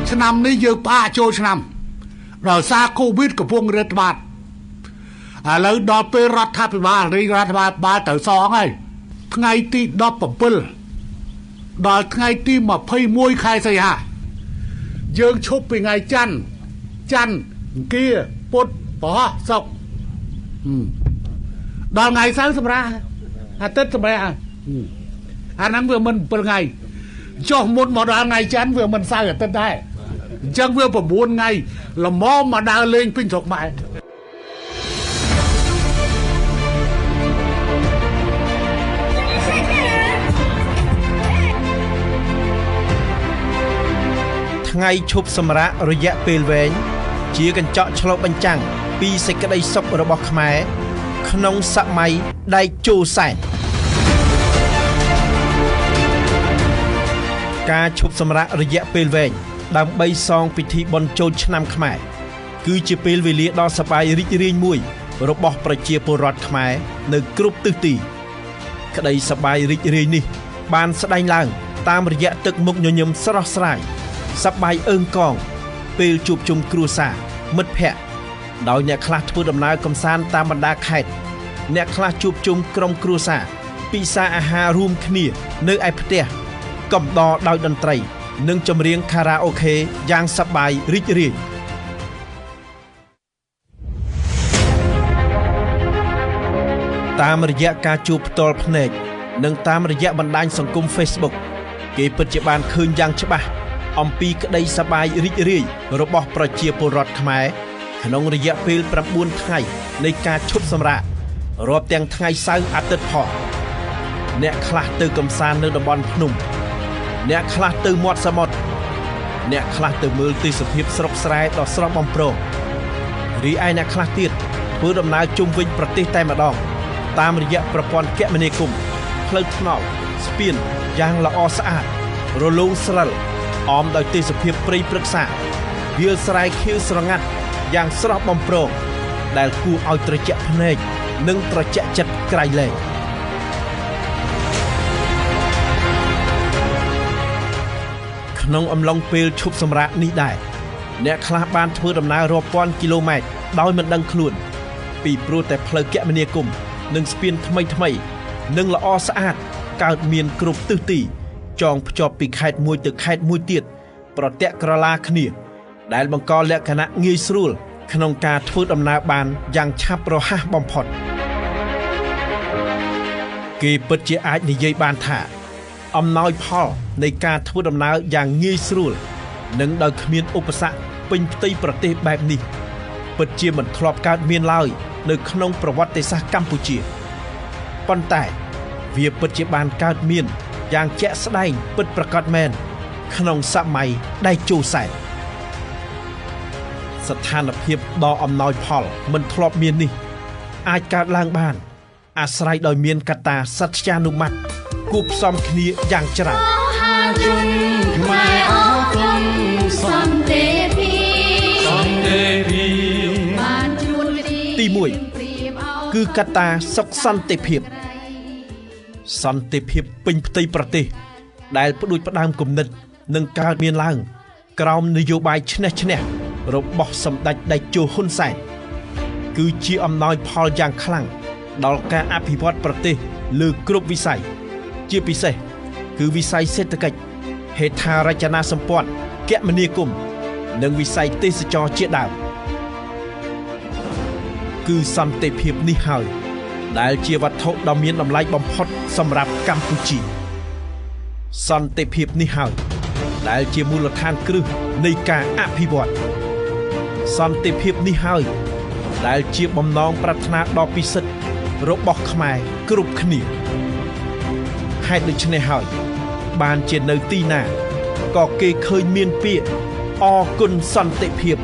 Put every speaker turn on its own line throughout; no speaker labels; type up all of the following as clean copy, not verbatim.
ឆ្នាំនេះយើងផ្អាកចូលឆ្នាំដោយសារកូវីដកំពុងរាតត្បាតឥឡូវដល់ពេលរដ្ឋាភិបាលរាជរដ្ឋាភិបាលត្រូវសងហើយថ្ងៃទី17ដល់ថ្ងៃទី21ខែសីហាយើងឈប់ពីថ្ងៃច័ន្ទច័ន្ទអង្គារពុធព្រហស្បតិ៍សុក្រដល់ថ្ងៃសៅរ៍សម្រាប់អាទិត្យសម្រាប់អាហ្នឹងវាមិន7ថ្ងៃចុះមុនមកដល់ថ្ងៃច័ន្ទវាមិនសៅរ៍អាទិត្យដែរអញ្ចឹងវា9ថ្ងៃល្មមមកដើរលេងពេញស្រុកខ្មែរ
ថ្ងៃឈប់សម្រាករយៈពេលវែងជាកញ្ចក់ឆ្លុះបញ្ចាំងពីសេចក្តីសុខរបស់ខ្មែរក្នុងសម័យដៃជោសែនការឈប់សម្រាករយៈពេលវែងដើម្បីសងពិធីបុណ្យចូលឆ្នាំខ្មែរគឺជាពេលវេលាដ៏សប្បាយរីករាយមួយរបស់ប្រជាពលរដ្ឋខ្មែរនៅគ្រប់ទិសទីក្តីសប្បាយរីករាយនេះបានស្ដែងឡើងតាមរយៈទឹកមុខញញឹមស្រស់ស្រាយសប្បាយអើងកងពេលជួបជុំគ្រួសារមិត្តភ័ក្តិដោយអ្នកខ្លះធ្វើដំណើរកម្សាន្តតាមបណ្ដាខេត្តអ្នកខ្លះជួបជុំក្រុមគ្រួសារពិសាអាហាររួមគ្នានៅឯផ្ទះកំដរដោយតន្ត្រីនិងចម្រៀងខារ៉ាអូខេយ៉ាងសប្បាយរីករាយតាមរយៈការជួបផ្ទាល់ភ្នែកនិងតាមរយៈបណ្ដាញសង្គម Facebook គេពិតជាបានឃើញយ៉ាងច្បាស់អំពីក្តីសប្បាយរីករាយរបស់ប្រជាពលរដ្ឋខ្មែរក្នុងរយៈពេល9ថ្ងៃនៃការឈប់សម្រាករាប់ទាំងថ្ងៃសៅរ៍អាទិត្យផងអ្នកខ្លះទៅកម្សាន្តនៅតំបន់ភ្នំអ្នកខ្លះទៅមាត់សមុទ្រអ្នកខ្លះទៅមើលទេសភាពស្រុកស្រែដ៏ស្រស់បំព្រងរីឯអ្នកខ្លះទៀតធ្វើដំណើរជុំវិញប្រទេសតែម្ដងតាមរយៈប្រព័ន្ធគមនាគមន៍ផ្លូវថ្នល់ស្ពានយ៉ាងល្អស្អាតរលោងស្រិលអមដោយទេសភាពព្រៃព្រឹក្សាវាលស្រែខៀវស្រងាត់យ៉ាងស្រស់បំព្រងដែលគួរឲ្យត្រជាក់ភ្នែកនិងត្រជាក់ចិត្តក្រៃលែងក្នុងអំឡុងពេលឈប់សម្រាកនេះដែរអ្នកខ្លះបានធ្វើដំណើររាប់ពាន់គីឡូម៉ែត្រដោយមិនដឹងខ្លួនពីព្រោះតែផ្លូវគមនាគមន៍និងស្ពានថ្មីៗនិងល្អស្អាតកើតមានគ្រប់ទិសទីចងភ្ជាប់ពីខេត្តមួយទៅខេត្តមួយទៀតប្រទាក់ក្រឡាគ្នាដែលបង្កលក្ខណៈងាយស្រួលក្នុងការធ្វើដំណើរបានយ៉ាងឆាប់រហ័សបំផុតគេពិតជាអាចនិយាយបានថាអំណោយផលនៃការធ្វើដំណើរយ៉ាងងាយស្រួលនិងដោយគ្មានឧបសគ្គពេញផ្ទៃប្រទេសបែបនេះពិតជាមិនធ្លាប់កើតមានឡើយនៅក្នុងប្រវត្តិសាស្ត្រកម្ពុជាប៉ុន្តែវាពិតជាបានកើតមានយ៉ាងជាក់ស្ដែងពិតប្រាកដមែនក្នុងសម័យដៃជោសែនស្ថានភាពដ៏អំណោយផលមិនធ្លាប់មាននេះអាចកើតឡើងបានអាស្រ័យដោយមានកត្តាសត្យានុម័តគួបផ្សំគ្នាយ៉ាងច្រើនទី1គឺកត្តាសុខសន្តិភាពសន្តិភាពពេញផ្ទៃប្រទេសដែលផ្ដួចផ្ដើមគំនិតនឹងកើតមានឡើងក្រោមនយោបាយឈ្នះឈ្នះរបស់សម្ដេចតេជោហ៊ុនសែនគឺជាអំណោយផលយ៉ាងខ្លាំងដល់ការអភិវឌ្ឍប្រទេសលើគ្រប់វិស័យជាពិសេសគឺវិស័យសេដ្ឋកិច្ចហេដ្ឋារចនាសម្ព័ន្ធគមនាគមន៍និងវិស័យទេសចរណ៍ជាដើមគឺសន្តិភាពនេះហើយដែលជាវត្ថុដ៏មានតម្លៃបំផុតសម្រាប់កម្ពុជាសន្តិភាពនេះហើយដែលជាមូលដ្ឋានគ្រឹះនៃការអភិវឌ្ឍសន្តិភាពនេះហើយដែលជាបំណងប្រាថ្នាដ៏ពិសិដ្ឋរបស់ខ្មែរគ្រប់គ្នាហេតុដូច្នេះហើយបានជានៅទីណាក៏គេឃើញមានពាក្យអរគុណសន្តិភាព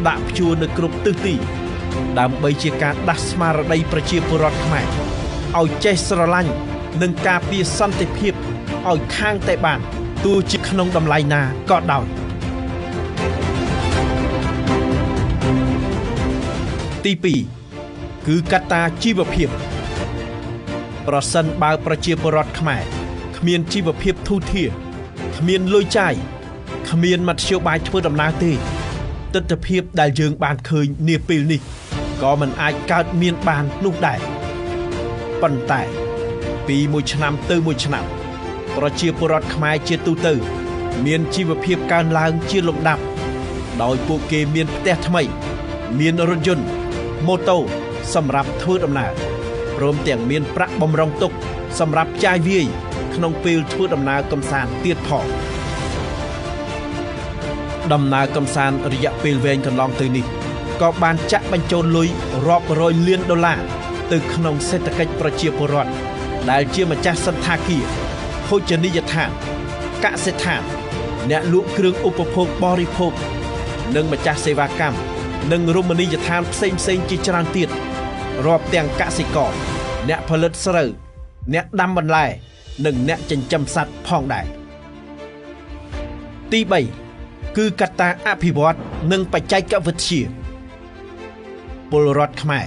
ដាក់ព្យួរនៅគ្រប់ទិសទីដើម្បីជាការដាស់ស្មារតីប្រជាពលរដ្ឋខ្មែរឲ្យចេះស្រឡាញ់និងការពារសន្តិភាពឲ្យខាងតែបានទោះជាក្នុងតម្លៃណាក៏ដោយទី2គឺកត្តាជីវភាពប្រសិនបើប្រជាពលរដ្ឋខ្មែរគ្មានជីវភាពធូរធារគ្មានលុយចាយ គ្មានមធ្យោបាយធ្វើដំណើរទេទិដ្ឋភាពដែលយើងបានឃើញនាពេលនេះក៏មិនអាចកើតមានបាននោះដែរប៉ុន្តែពីមួយឆ្នាំទៅមួយឆ្នាំប្រជាពលរដ្ឋខ្មែរជាទូទៅមានជីវភាពកើនឡើងជាលំដាប់ដោយពួកគេមានផ្ទះថ្មីមានរថយន្តម៉ូតូសម្រាប់ធ្វើដំណើរព្រមទាំងមានប្រាក់បំរុងទុកសម្រាប់ចាយវាយក្នុងពេលធ្វើដំណើរកម្សាន្តទៀតផងដំណើរកម្សាន្តរយៈពេលវែងកន្លងទៅនេះក៏បានចាក់បញ្ចូលលុយរាប់រយលានដុល្លារទៅក្នុងសេដ្ឋកិច្ចប្រជាពលរដ្ឋដែលជាម្ចាស់សណ្ឋាគារភោជនីយដ្ឋានកសិដ្ឋានអ្នកលក់គ្រឿងឧបភោគបរិភោគនិងម្ចាស់សេវាកម្មនិងរមណីយដ្ឋានផ្សេងៗជាច្រើនទៀតរាប់ទាំងកសិករអ្នកផលិតស្រូវអ្នកដាំបន្លែនិងអ្នកចិញ្ចឹមសត្វផងដែរទី3គឺកត្តាអភិវឌ្ឍនិងបច្ចេកវិទ្យាពលរដ្ឋខ្មែរ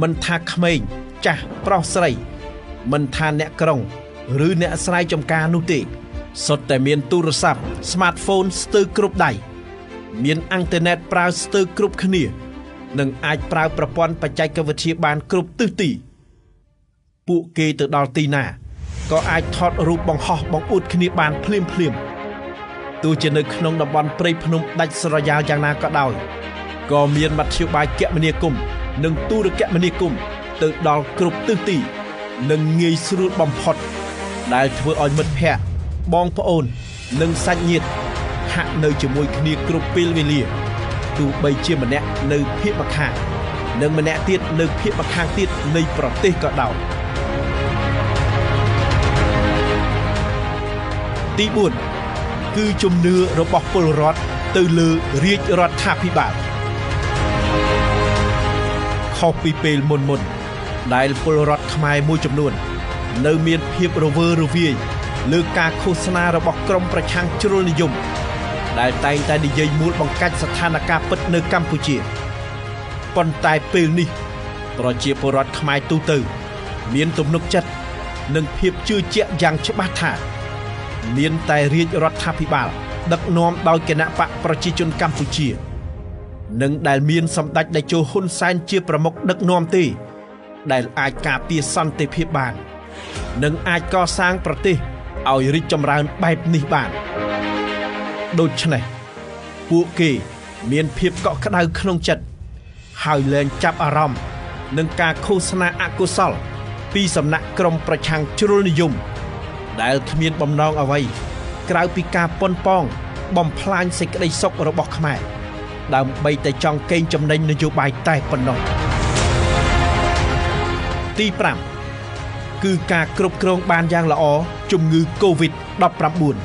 មិនថាក្មេងចាស់ប្រុសស្រីមិនថាអ្នកក្រុងឬអ្នកស្រែចម្ការនោះទេសុទ្ធតែមានទូរស័ព្ទ Smartphone ស្ទើរគ្រប់ដៃមានអ៊ីនធឺណិតប្រើស្ទើរគ្រប់គ្នានិងអាចប្រើប្រព័ន្ធបច្ចេកវិទ្យាបានគ្រប់ទិសទីពួកគេទៅដល់ទីណាក៏អាចថតរូបបង្ហោះបង្អួតគ្នាបានភ្លាមភ្លាមទោះជានៅក្នុងតំបន់ព្រៃភ្នំដាច់ស្រយាលយ៉ាងណាក៏ដោយក៏មានមធ្យោបាយគមនាគមន៍និងទូរគមនាគមន៍ទៅដល់គ្រប់ទិសទីនិងងាយស្រួលបំផុតដែលធ្វើឲ្យមិត្តភ័ក្តិបងប្អូននិងសាច់ញាតិហាក់នៅជាមួយគ្នាគ្រប់ពេលវេលាទោះបីជាម្នាក់នៅភាគម្ខាងនិងម្នាក់ទៀតនៅភាគម្ខាងទៀតនៃប្រទេសក៏ដោយទី4គឺជំនឿរបស់ពលរដ្ឋទៅលើរាជរដ្ឋាភិបាលខុសពីពេលមុនដែលពលរដ្ឋខ្មែរមួយចំនួននៅមានភាពរវើរវាយលើការឃោសនារបស់ក្រុមប្រឆាំងជ្រុលនិយមដែលតែងតែនិយាយមួលបង្កាច់ស្ថានភាពពិតនៅកម្ពុជាប៉ុន្តែពេលនេះប្រជាពលរដ្ឋខ្មែរទូទៅមានទំនុកចិត្តនិងភាពជឿជាក់យ៉ាងច្បាស់ថាមានតែរាជរដ្ឋាភិបាលដឹកនាំដោយគណបក្សប្រជាជនកម្ពុជានិងដែលមានសម្ដេចតេជោហ៊ុនសែនជាប្រមុខដឹកនាំទេដែលអាចការពារសន្តិភាពបាននិងអាចកសាងប្រទេសឲ្យរីកចម្រើនបែបនេះបានដូច្នេះពួកគេមានភាពកក់ក្ដៅក្នុងចិត្តហើយលែងចាប់អារម្មណ៍នឹងការឃោសនាអកុសលពីសំណាក់ក្រុមប្រឆាំងជ្រុលនិយមដែលគ្មានបំណងអ្វីក្រៅពីការប៉ុនប៉ងបំផ្លាញសេចក្តីសុខរបស់ខ្មែរដើម្បីតែចង់កេងចំណេញនយោបាយតែប៉ុណ្ណោះទី5គឺការគ្រប់គ្រងបានយ៉ាងល្អជំងឺ Covid-19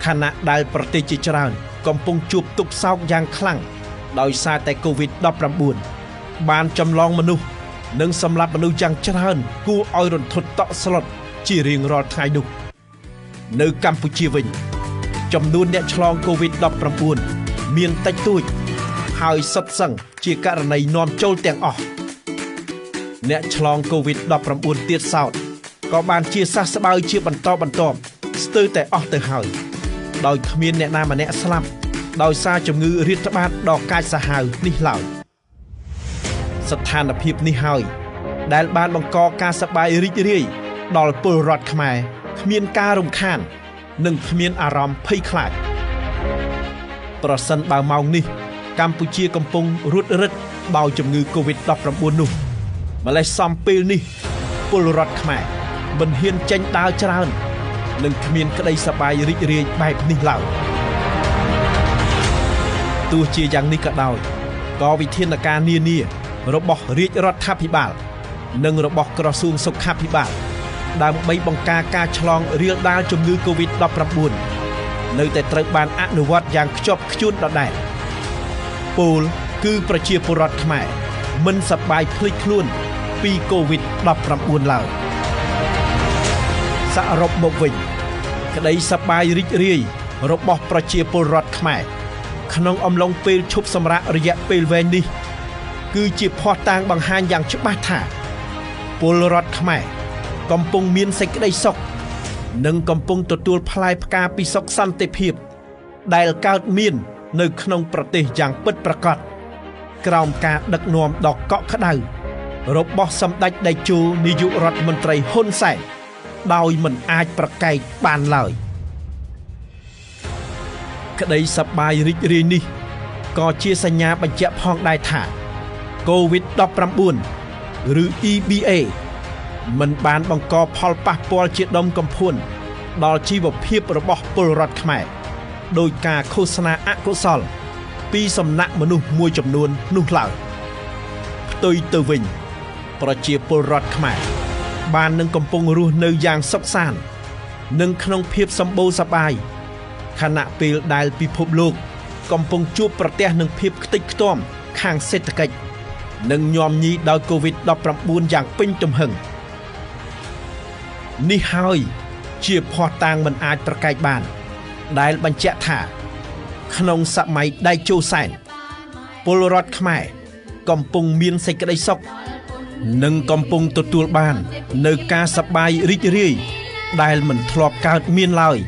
ខណៈដែលប្រទេសជាច្រើនកំពុងជួបទុក្ខសោកយ៉ាងខ្លាំងដោយសារតែ Covid-19 បានចម្លងមនុស្សនិងសម្លាប់មនុស្សយ៉ាងច្រើនគួរឲ្យរន្ធត់តក់ស្លុតជារៀងរាល់ថ្ងៃនោះនៅកម្ពុជាវិញចំនួនអ្នកឆ្លង Covid-19 មានតិចតួចហើយសុទ្ធសឹងជាករណីនាំចូលទាំងអស់អ្នកឆ្លង Covid-19 ទៀតសោតក៏បានជាសះស្បើយជាបន្តបន្ទាប់ស្ទើរតែអស់ទៅហើយដោយគ្មានអ្នកណាម្នាក់ស្លាប់ដោយសារជំងឺរាតត្បាតដ៏កាចសាហាវនេះឡើយស្ថានភាពនេះហើយដែលបានបង្កការសប្បាយរីករាយដល់ពលរដ្ឋខ្មែរគ្មានការរំខាននិងគ្មានអារម្មណ៍ភ័យខ្លាចប្រសិនបើម៉ោងនេះកម្ពុជាកំពុងរត់រឹតដោយជំងឺ Covid-19 នោះម្លេះសំពេលនេះពលរដ្ឋខ្មែរមិនហ៊ានចេញដើរច្រើននិងគ្មានក្តីសប្បាយរីករាយបែបនេះឡើយទោះជាយ៉ាងនេះក៏ដោយក៏វិធានការនានារបស់រាជរដ្ឋាភិបាលនិងរបស់ក្រសួងសុខាភិបាលដើម្បីបង្ការការឆ្លងរាលដាលជំងឺ Covid-19 នៅតែត្រូវបានអនុវត្តយ៉ាងខ្ជាប់ខ្ជួនដដែលពោលគឺប្រជាពលរដ្ឋខ្មែរមិនសប្បាយភ្លេចខ្លួនពី Covid-19 ឡើយសរុបមកវិញក្តីសប្បាយរីករាយរបស់ប្រជាពលរដ្ឋខ្មែរក្នុងអំឡុងពេលឈប់សម្រាករយៈពេលវែងនេះគឺជាភស្តុតាងបង្ហាញយ៉ាងច្បាស់ថាពលរដ្ឋខ្មែរកំពុងមានសេចក្តីសុខ និងកំពុងទទួលផ្លែផ្កាពីសុខសន្តិភាព ដែលកើតមាន នៅក្នុងប្រទេសយ៉ាងពិតប្រាកដក្រោមការដឹកនាំដ៏កក់ក្ដៅរបស់សម្ដេចតេជោនាយករដ្ឋមន្ត្រីហ៊ុនសែនដោយមិនអាចប្រកែកបានឡើយក្តីសប្បាយរីករាយនេះក៏ជាសញ្ញាបញ្ជាក់ផងដែរថា COVID-19 ឬ EBA មិនបានបង្កផលប៉ះពាល់ជាដុំកំភួនដល់ជីវភាពរបស់ពលរដ្ឋខ្មែរដោយការឃោសនាអកុសល ពីសំណាក់មនុស្សមួយចំនួននោះឡើយផ្ទុយទៅវិញ ប្រជាពលរដ្ឋខ្មែរបាននឹងកំពុងរស់នៅយ៉ាងសុខសាន្តនិងក្នុងភាពសម្បូរសប្បាយខណៈពេលដែលពិភពលោក កំពុងជួបប្រទះនឹងភាពខ្ទេចខ្ទាំខាងសេដ្ឋកិច្ចនិងញាំញីដោយ COVID-19 យ៉ាងពេញទំហឹងនេះហើយជាភស្តុតាងមិនអាចប្រកែកបាន ដែលបញ្ជាក់ថា ក្នុងសម័យដៃជោសែនពលរដ្ឋខ្មែរកំពុងមានសេចក្តីសុខនិងកំពុងទទួលបាន នៅការសប្បាយរីករាយដែលមិនធ្លាប់កើតមានឡើយ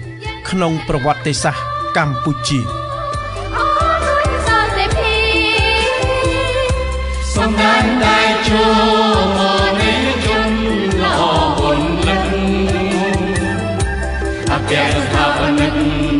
ក្នុងប្រវត្តិសាស្ត្រកម្ពុជា
សម្ដេចតេជោមនីជនល្អបុណ្យលិនអគ្គស្ថាបនិក